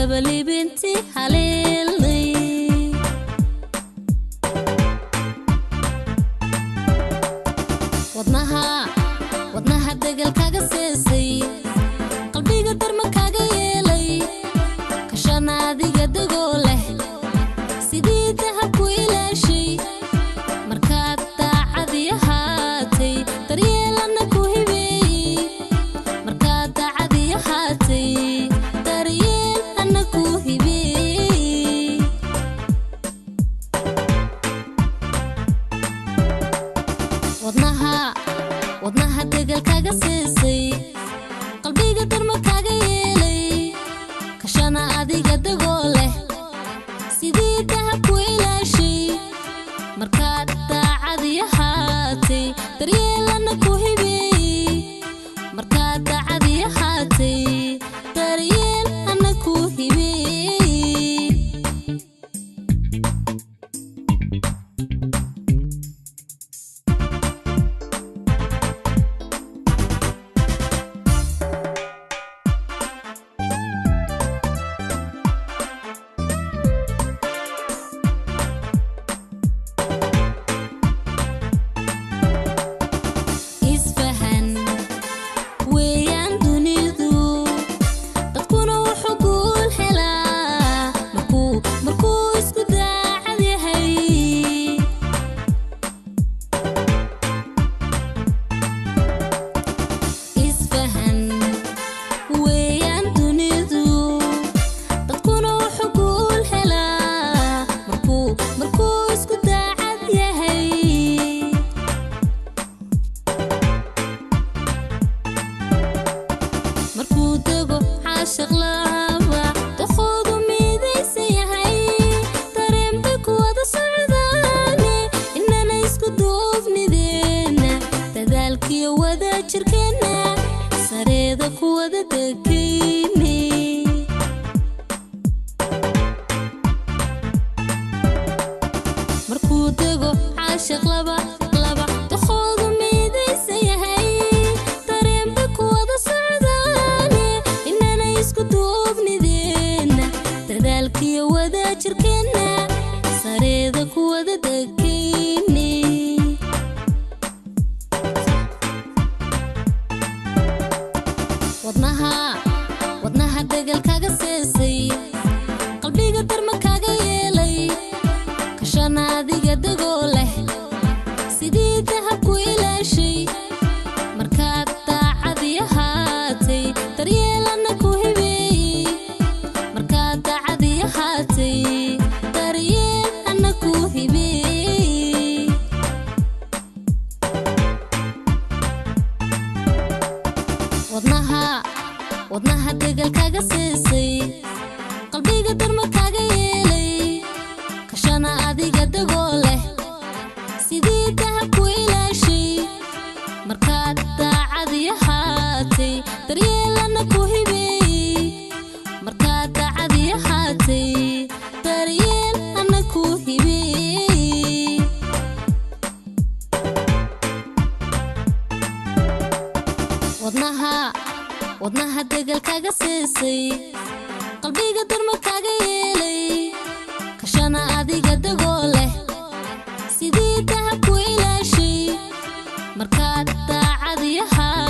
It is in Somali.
Inaba libinti haleelay. Wadnaha, wadnaha degal kaga seesay, qalbiga darma kaga yeelay, kashana adiga dagoo leh, sidii dahabku ilaashay. Markaad daacadii ahaatay, daryeelana ku hibeeyey. Markaad daacadii ahaatay, daryeel ana ku hibeeyey. Wadnaha, wadnaha degal kaga seesay, qalbiga darma kaga yeelay, kashana adiga dagoo leh, sidii dahabku ilaashay. Markaad daacadii ahaatay, daryeelana ku hibeeyey. Markaad daacadii ahaatay, daryeel ana ku hibeeyey. Isfahan weeyaan dunidu, dadkuna wuxuu guul helaa markuu isku daacad yahay. Isfahan weeyaan dunidu, dadkuna wuxuu guul helaa markuu isku daacad yahay. Markuu dego caashiq laba, duqoodu midaysan yahay, dareenbay ku wada socdaane. Inana isku duubnideena, dadaalkiyo wada jirkeenna, sareeda ku wada degayne. Markuu dego caashiq laba laba, duqoodu midaysan yahay, dareenbay ku wada socdaane. Inana isku duubnideena, dadaalkiyo wada jirkeenna, sareeda ku wada degayne. Wadnaha, wadnaha degal kaga seesay, qalbiga darma kaga yeelay, kashana adiga dagoo leh, sidii dahabku ilaashay. Markaad daacadii ahaatay, daryeelana ku hibeeyey. Markaad daacadii ahaatay, daryeel ana ku hibeeyey. Wadnaha, wadnaha degal kaga seesay, qalbiga darma kaga yeelay, kashana adiga dagoo leh, sidii dahabku ilaashay. Markaad daacadii ahaatay, daryeelana ku hibeeyey. Markaad daacadii ahaatay, daryeel ana ku hibeeyey. Wadnaha, wadnaha degal kaga seesay, qalbiga darma kaga yeelay.